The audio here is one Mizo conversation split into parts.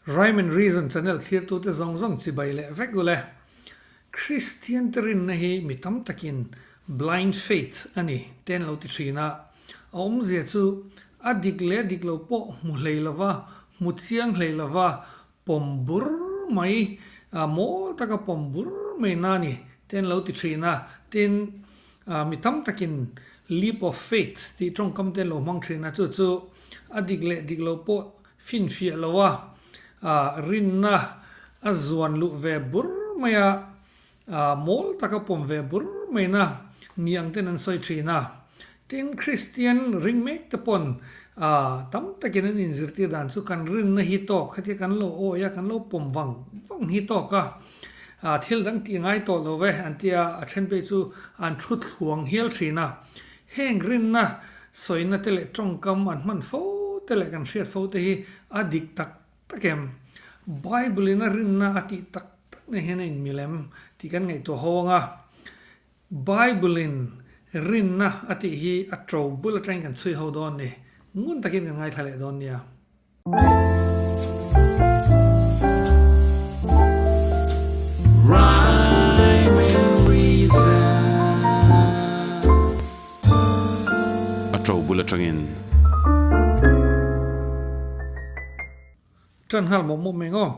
Rhyme and Reason channel thlirtute zawng zawng chibai leh vek ule. Kristian te rinna hi mi tam takin blind faith a ni te an lo ti thin a, a awmzia chu a dik leh dik lo pawh hmu hlei lova, hmu chiang hlei lova pawm bur mai, mawl taka pawm bur mai na ni te an lo ti thin a, tin mi tam takin leap of faith tih tawngkam te an lo hmang thin a, chu chu a dik leh dik lo pawh Finfiah lo a, rinna a zuan luh ve bur mai a, mawl taka pawm ve bur mai na ni ang ten an sawi thin a. Tin, Kristian ring mek te pawn tam takin an inzirtir dan chu kan rinna hi tawk, hetia kan lo awi a, kan lo pawm vang vang hi tawk a, thil dang tih ngai tawh lo ve an ti a, a then phei chu an thu thluang hial thin a. Heng rinna Sawina te leh tawngkam an hman fo te leh kan hriat fo te hi a dik tak tak em? Bible in a rinna a tih tak tak na hian a inmil em tih kan ngaihtuah ho ang a. Bible in rinna a tih hi a to bul atangin kan chhui ho dawn ni. Ngun takin kan ngaithla leh dawn nia. A to bul atangin. Tan nghal mawp mawp mai ngaw.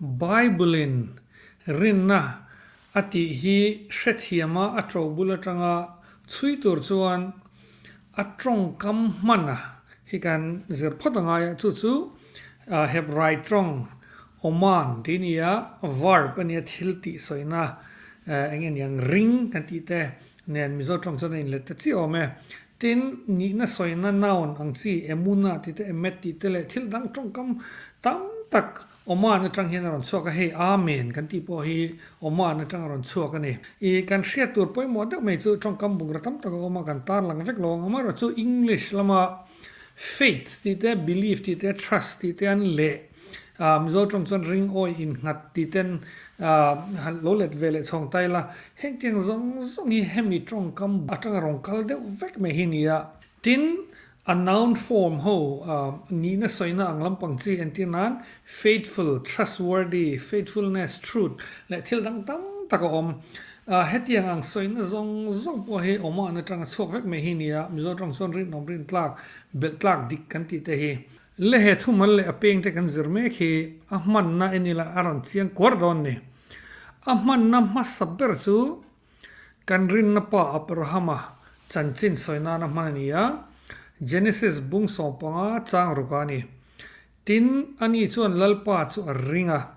Bible in rinna a tih hi hrethiama a to bul atanga chhui tur chuan A tawngkam hman a hi kan zir phawt a ngai a, chu chu Hebrai tawng Oman tih a ni a, verb a nia thil tih sawina eng nge niang ring kan tih te nen Mizo tawng chuan a inlet ta chiah awm e. Tin, nihna sawina noun ang chi emuna tih te emet tih te leh thil dang tawngkam tam tak Oman atang hian a rawn chhuak a, hei Amen kan tih pawh hi Oman atang a rawn chhuak a ni. I kan hriat tur pawimawh deuh mai chu tawngkam bungraw tam tak a awm a, kan tarlang vek lo ang. Amaherawhchu chu English lama faith tih te, belief tih te, trust tih te an leh Mizo tawng chuan ringawi innghat tih ten lo let ve leh chhawng ta ila, hengtiang zawng zawng hi hemi tawngkam atanga rawn kal deuh vek mai hi nia. Tin, a noun form ho nihna sawina ang lampang chi entir nan faithful, trustworthy, faithfulness, truth leh thil dang tam tak a awm. Hetiang ang sawina zawng zawng pawh hi awmah atanga chhuak vek mai hi nia, Mizo tawng chuan rinawm rintlak, belhtlak dik kan tih te hi. Le he thumal leh a peng te kan zir mek hi a hmanna en ila a rawn chiang kuar dawn ni. A hmanna hmasa ber chu Kan rinna pa Abrahama chanchin sawi nana hman a ni a, Genesis bung 15 chang ruk a ni. Tin, ani chuan Lalpa chu a ring a,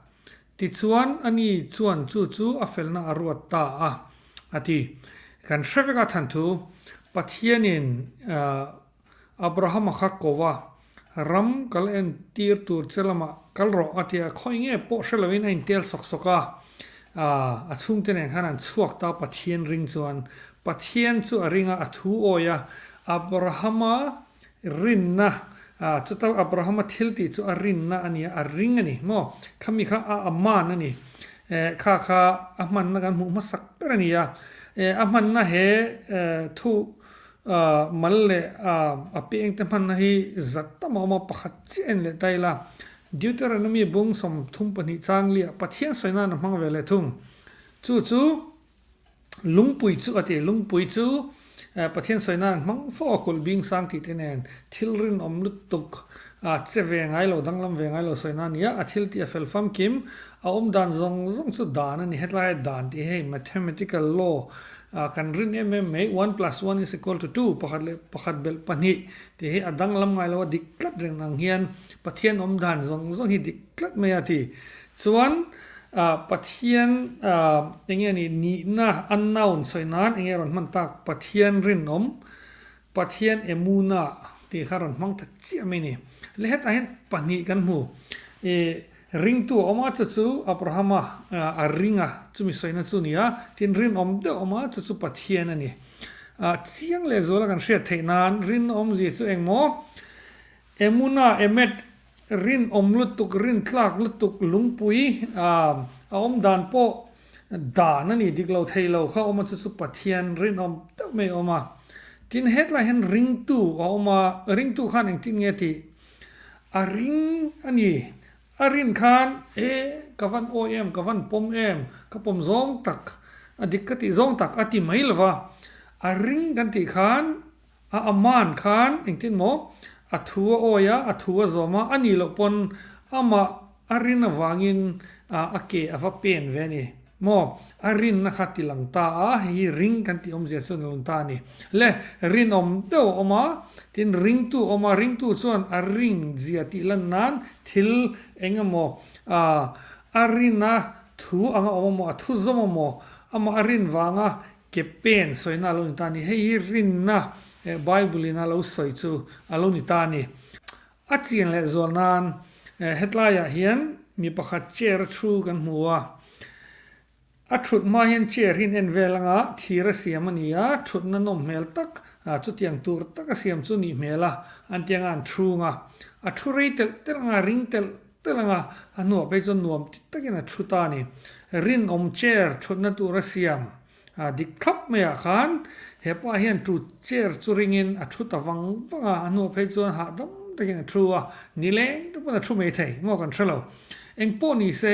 tichuan ani chuan chu chu a felna a ruat ta a, a ti. Kan hre vek a thanthu, Pathianin Abrahama kha ko va, Ram kal en tir tur che lamah kal rawh a ti a, khawi nge pawh hre loin a intel sawk sawk a, a chhungte nen khan an chhuak ta Pathian ring chuan. Pathian chu a ring a, a thu awi a, Abrahama rinna, chuta Abrahama thil tih chu a rinna a ni a, a ring a ni maw? Khami kha a aman a ni, kha kha a hmanna kan hmuh hmasak ber a ni a, a hmanna he thu Mal leh a peng te hmanna hi zat tam a awm a, pakhat chiah en leh ta ila, Deuteronomy bung 32 chang liah Pathian sawi nan a hmang ve leh thung. Chu chu lungpui chu a ti, lungpui chu Pathian sawi nan hmang fo a kulh bing sang tih te nen thil rinawm lutuk che ve ngai lo, danglam ve ngai lo sawi nan nia, a thil tih a fel famkim, a awm dan zawng zawng chu dan a ni, hetlai dan tih hei mathematical law Kan rin em em mai, one plus one is equal to two, pakhat leh pakhat belh pahnih tih hi a danglam ngai lo a, dik tlat reng ang hian Pathian awm dan zawng zawng hi dik tlat mai a ti. Chuan Pathian eng nge ni nihna unknown sawi nan eng nge rawn hman tak Pathian rinawm, Pathian emuna tih kha rawn hmang ta chiah mai ni. Le hetah hian pahnih kan hmu. I ringtu a awm a, chu chu Abrahama a ring a, chumi sawina chu ni a, tin rinawm deuh awm a, chu chu Pathian a ni. Chiang leh zuala kan hriat theih nan rinawmzia chu engmaw? Emuna, emet, rinawm lutuk, rintlak lutuk, lungpui a awm dan pawh dan a ni, dik lo thei lo kha awm a, chu chu Pathian rinawm deuh mai a awm a. Tin, hetlai hian ringtu a awm a, ringtu khan engtin nge tih? A ring a ni. A rin khan, E, ka van awi em, ka van pawm em, ka pawm zawng tak, a dik ka tih zawng tak a ti mai lo va. A ring kan tih khan, a aman khan engtin maw, a thu a awi a, a thu a zawm a, a nih loh pawn amah a rin avangin a ke a va pen ve a ni. Maw? A rinna kha ti lang ta a, hei hi ring kan tih awmzia chuan a lun ta a ni. Le, rinawm deuh a awm a, tin ringtu a awm a, ringtu chuan a ring zia tih lan nan thil eng emaw ah a rina thu anga awm emaw, a thu zawm emaw, amah a rin vanga ke pen sawina a lo ni ta a ni. Hei hi rinna Bible in a lo sawi chu a lo ni ta a ni. A chian leh zual nan hetlaiah hian mi pakhat chair a thu kan hmu a, a thut hma hian chair hi an en vel anga thir a siam a ni a, thutna nawm hmel tak chutiang tur tak a siam chu nih hmel a, an ti anga an chhung a, a thu rei telh telh anga ring telh telh anga a hnuah phei chuan nuam ti takin a thu ta a ni. Rinawm chair thutna tur a siam A dik thlap maiah khan he pa hian tu chair chu ringin a thu ta vang vang a, a hnuah phei chuan hahdam takin a thu a, nileng te pawn a thu mai thei maw kan hre lo. Eng pawh ni se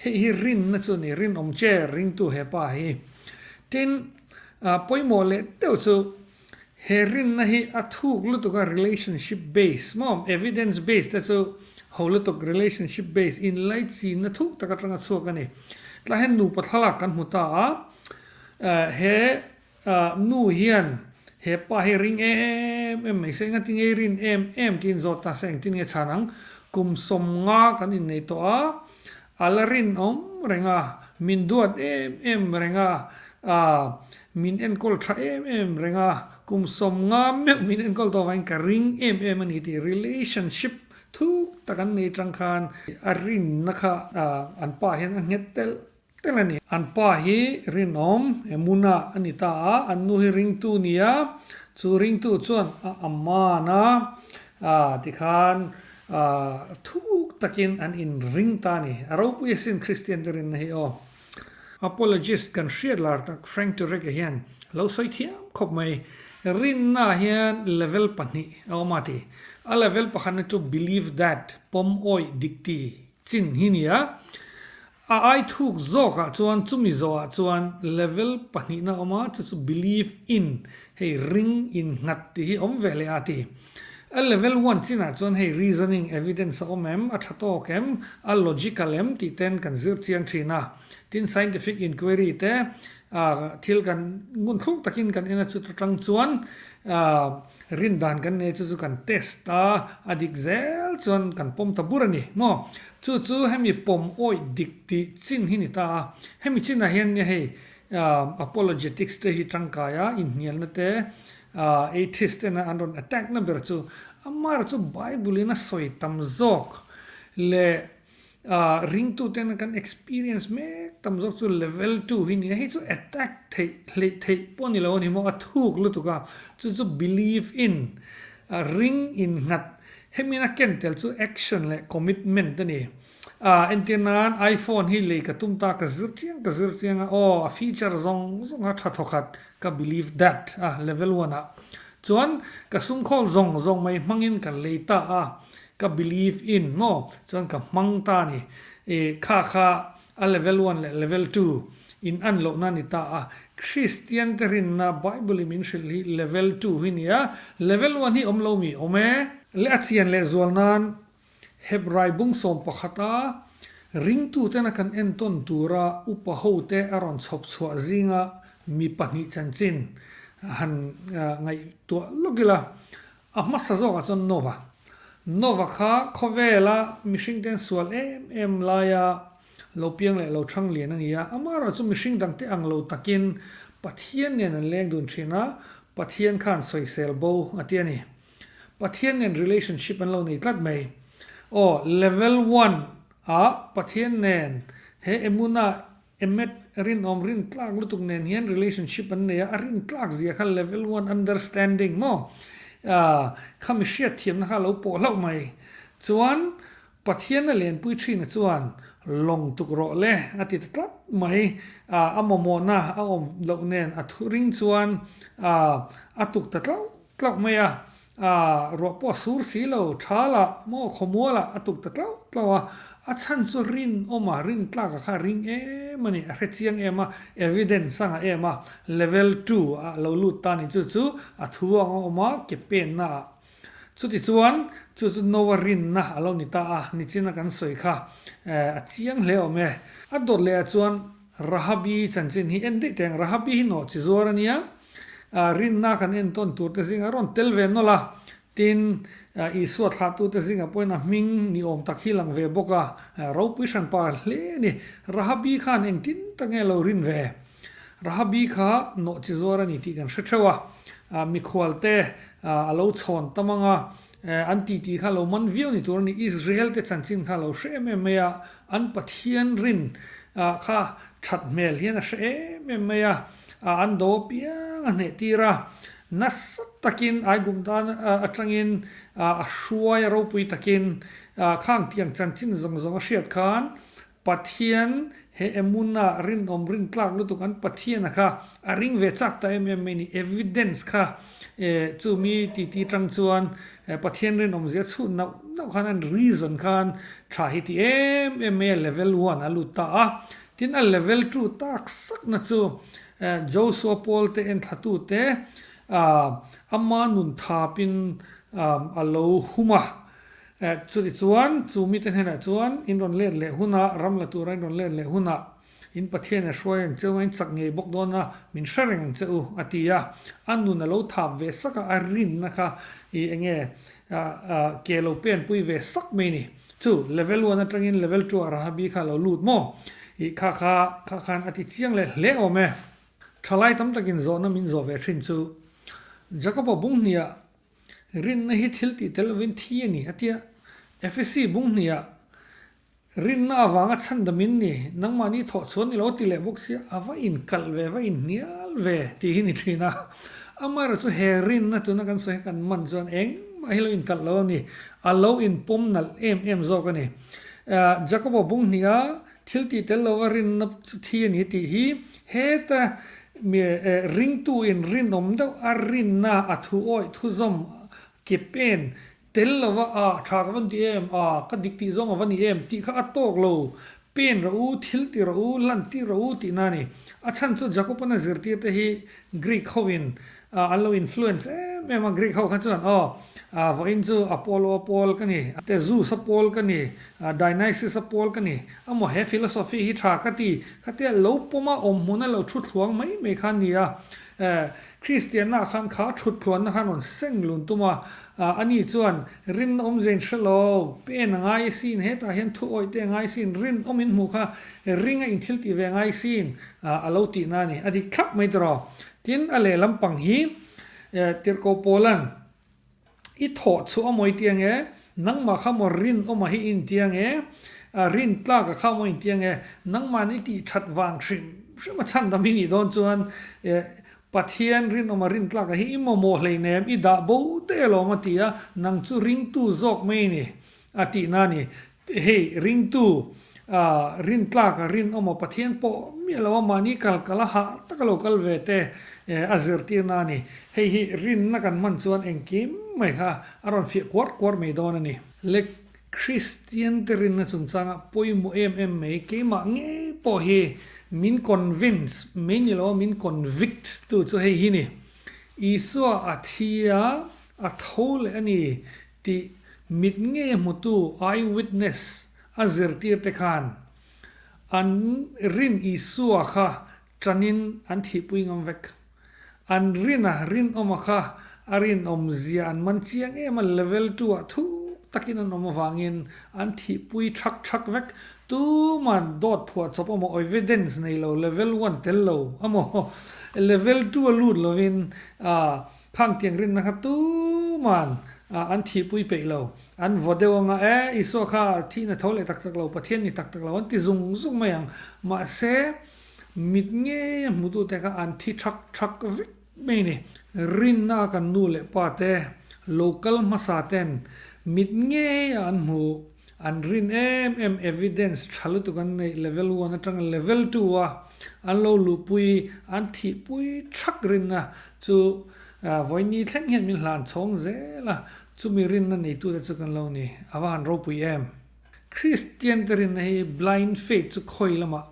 hei hi rinna chu a ni, rinawm chair ringtu he pa hi. Tin, pawimawh leh deuh chu he rinna hi a thuk lutuk a, relationship base maw, evidence base te chu ho lutuk relationship base inlaichinna thuk tak atanga chhuak a ni. Tlai hian nupa thlalak kan hmu ta a, he nu hian he pa hi ring em em mai se, engati nge i rin em em tiin zawt ta se engtin nge chhan ang, kum 50 kan innei tawh a, a la rinawm reng a, min duat em em reng a, min enkawl tha em em reng a, kum 50 meuh min enkawl tawh avangin ka ring em em a ni tih relationship Thuk tak an nei tang khan a rinna kha an pa hian a nghet telh telh a ni. An pa hi rinawm Emuna a ni ta a, an nu hi ringtu ni a, chu ringtu chuan a aman a, tikhan thuk takin an inring ta a ni. A ropui asin Kristian te rinna hi aw. Apologist kan hriat lar tak Frank Turek-a hian lo sawi thiam khawp mai. Rinna hian level pahnih a awm a ti. A level pakhatna chu believe that, pawm awih dik ti chin hi nia. A ai thuk zawkah chuan chumi zawhah chuan level pahnihna a awm a, chu chu believe in, hei ring innghat tih hi awm ve leh a ti. A level one chinah chuan hei reasoning, evidence a awm em, a tha tawk em, a logical em tih ten kan zir chiang thin a. Tin scientific inquiry te thil kan ngun thluk takin kan en a chu atang chuan rin dan kan nei chu chu kan test a, a dik zel chuan kan pawm ta bur a ni maw. Chu chu hemi pawm awih dik tih chin hi ni ta a. Hemi chinah hian nia hei apologetics te hi tangkai a, inhnialna te Atheist tena an rawn attack na ber chu amara chu Bible in a sawi tam zawk leh ringtu tena kan experience mek tam zawk chu level 2 hi nia hei chu attack theih hleih theih pawh ni lo a ni maw a thuk lutuk a chu chu believe in ring in nghat hemi in a ken tel chu action leh commitment a ni. Entir nan iPhone hi lei ka tum ta ka zir chiang ka zir chiang a aw a feature zawng zawng a tha thawkhat ka believe that a level one ah chuan ka sum khawl zawng zawng mai hmangin ka lei ta a ka believe in maw chuan ka hmang ta a ni i kha kha a level one leh level two in an lohna a ni ta a Christian te rinna Bible in min hrilh hi level two hi nia level one hi awm lo mi awm e leh a chian leh zual nan Hebrai bung 11 a ringtutena kan entawn tura upa hote a rawn chhawp chhuah zinga mi pahnih chanchin han ngaihtuah lawk ila, a hmasa zawkah chuan Nova. Nova kha khawvela mihringten sual em em laia lo piang leh lo thang lian a ni a, amaherawh chu mihring dangte ang lo takin Pathian nen an leng dun thin a, Pathian khan sawisel bo a ti a ni. Pathian nen relationship an lo nei tlat mai. Aw, level one ah Pathian nen he Emuna Emmet rinawm rintlak lutuk nen hian relationship an nei a, a rintlak zia kha level one understanding maw kha mi hriatthiamna kha a lo pawh hlauh mai. Chuan Pathian a lenpui thina chuan lawng tuk rawh le a ti ta tlat mai. A mamawhna a awm loh nen a thu ring chuan a tuk ta tlauh tlauh mai a. Ruah pawh a sur si lo, thalah maw khawmualah a tuk ta tlauh tlauh a. A chhan chu rinawma, rintlaka kha ring em a ni, a hrechiang em a, evidence a ngah em a, level ii ah lo lut ta ni chu chu a thu ang a awm a, ke penna ah. Chutichuan chu chu Noah rinna a lo ni ta a, nichina kan sawi kha a chiang hle awm e. A dawt leh ah chuan Rahabi chanchin hi en daih teh ang, Rahabi hi nawh chi zuar a nia, rinna kan entawn tur te zingah rawn tel ve nawlh a, Tin, Isua thlahtute zingah pawhin a hming ni awm tak hi lang ve bawk a, ropui hranpa hle a ni. Rahabi khan engtin tak nge lo rin ve? Rahabi kha nawh chi zuar a ni tih kan hre theuh a, mikhualte a lo chhawn tam ang a, an titi kha lo man viau ni tur a ni. Israel-te chanchin kha a lo hre em em mai a, an Pathian rin kha that hmel hian a hre em em mai a, an do apiang a hneh tir a. Nasa takin Aiguptan atangin a hruai a ropui takin khang tiang chanchin zawng zawng a hriat khan Pathian he Emuna rinawm rintlak lutuk an Pathiana kha a ring ve chak ta em em mai ni. Evidence kha chumi titi tang chuan Pathian rinawm zia chhut nauh nauh khan an reason khan tha hi ti em em mai a level one a lut ta a. Tin a level ii tak sakna chu Joshua Paul te enthlatute ama nun thapin a lo hum a. Chutichuan, chu mite hnenah chuan in rawn let leh hunah, ram la tura in rawn let leh hunah, in Pathian a hruai ang che u, a in chak ngei bawk dawn a, min hre reng ang che u, a ti a. A nun a lo thap ve sak a, a rinna kha i enge ke lo penpui ve sak mai ni. Chu level one atangin level two ah Rahabi kha a lo lut maw? Ih kha kha kha khan a ti chiang leh hle awm e. Thalai tam takin zawhna min zawh ve thin chu Jacob-a bunghniah rinna hi thil tih tel lovin thi a ni a tia. Efesi bunghniah rinna avanga chhandam in ni, nangmahni thawh chhuan ni lo ti leh bawk sia, a va inkalh ve, va inhnial ve tih hi ni thin a. Amaherawhchu chu he rinna tuna kan sawi hi kan man chuan engmah hi lo inkalh lo a ni. A lo inpawm nalh em em zawk a ni. Jacob-a bunghniha thil tih tel lova rinna chu thi a ni tih hi heta ringtu in rinawm deuh a rinna a thu awih thu zawm ke pen tel lova a tha ka van ti em, a ka dik tih zawng a va ni em tih kha a tawk lo. Pen rawh u, thil ti rawh u, lan ti rawh u tihna a ni. A chhan chu Jacob-an a zirtir te hi Greek hoin an lo influence em em a, Greek ho kha chuan aw vawiin chu Apollo a pawl ka ni, te Zeus a pawl ka ni, Dionysus a pawl ka ni, amaw he philosophy hi tha ka ti, khatia lo pawma awm hmuna lo thu thluang mai mai kha a ni a. Kristianna khan kha thut thluanna khan rawn seng lun tum a, ani chuan rinna awmzia in hre lo, pen a ngai asin, hetah hian thu awih te a ngai asin, rinawm in hmuh kha ringa in thil tih ve a ngai asin a lo tihna a ni. A dik thlap mai tawh. Tin, a lehlam pang hi Tirhkoh Paula'n I thawh chhuah a mawi tiang e, nangmah kha maw rinawma hi i intiang e, rin tlaka kha maw intiang e, nangmahni i tih that vang hrim hrim a chhandam hi nih dawn chuan Pathian rinawma rin tlaka hi i mamawh hleinem, i dah bo te alawm a ti a, nang chu ringtu zawk mai i ni a tihna a ni. Hei ringtu rin tlaka rinawma Pathian pawh miah lo a mahni kal kal a hah taka lo kal ve te a zirtirna a ni. Hei hi rinna kan hman chuan engkim mai kha a rawn fiah kuar kuar mai dawn a ni. Le Kristian te rinna chungchanga pawimawh em em mai keimah ngei pawh hi min convince mai ni lo a min convict tu chu hei hi ni. Isua a thi a, a tho leh a ni Tih mit ngei a hmutu, eye witness, a zirtirte khan an rin Isua kha tanin an thihpui ngam vek. An rina rinawma kha a rinawm zia an man chiang em a, level ii ah thuk takin an awm avangin an thihpui thak thak vek. Tuman dawt phuah chawp amaw evidence nei lo, level one tel lo amaw level ii a lut lovin Khang tiang rinna kha tuman an thihpui peih lo. An vaw deuh anga, E, Isua kha thihna tho leh tak tak lo, Pathian ni tak tak lo an ti zung zung mai ang. Mahse, mit ngei a hmutute kha an thi thak thak vek mai a ni. Rinna a kan nu leh pa te, local hmasa ten mit ngei a an hmuh, an rin em em evidence tha lutuk an neih level one atanga level two a an lo luhpui, an thihpui thak rinna Chu vawiini thleng hian min hlan chhawng zel a, chumi rinna neitute chu kan lo ni. A va han ropui em? Kristian te rinna hi blind faith chu khawi lamah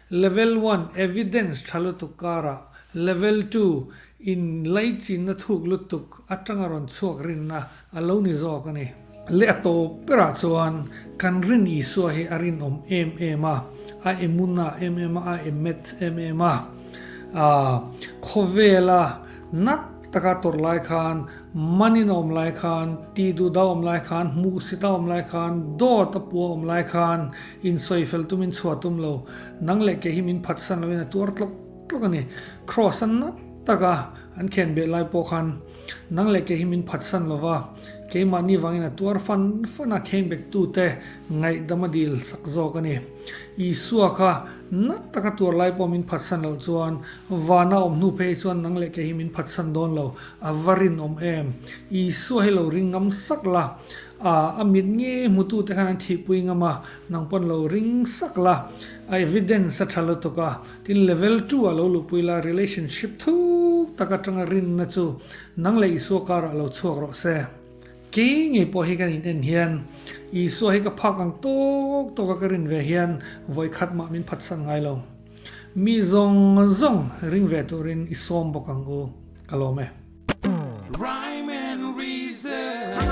level one evidence tha lutuk karah level two in laichinna thuk lutuk atanga rawn chhuak rinna a lo ni zawk a ni. Leh a tawp berah chuan kan rin Isua hi a rinawm em em a, a emuna em em a, a emet em em a. Khawvela nat taka tawrh lai khan, manin a awm lai khan, tih duhda a awm lai khan, hmuhsit a awm lai khan, dawt a pua awm lai khan insawifel tumin chhuah tum lo. Nang leh kei hi min phatsan loin a tuar tlawk tlawk a ni. Kraws a nat taka an khen beh lai pawh khan nang leh kei hi min phatsan lo va, keimahni vangin a tuar fan fan a, khengbek-tute ngaihdam a dil sak zawk a ni. Isua kha nat taka tuar lai pawh min phatsan loh chuan vana awm hnu phei chuan nang leh kei hi min phatsan dawn lo, a va rinawm em? Isua hi lo ring ngam sak la, a mit ngei hmutute khan an thihpui ngam a, nang pawn lo ring sak la, a evidence a tha lutuk a, tin level two ah lo luhpui la, relationship thuk tak atanga rinna chu nang leh Isua karah lo chhuak rawh se. Kei ngei pawh hi kan in en hian Isua hi ka phak ang tawk tawk a ka rin ve hian vawi khat mah min phatsan ngai lo. Mi zawng zawng ring ve turin i sawm bawk ang u. Ka lawm e. Rhyme and Reason.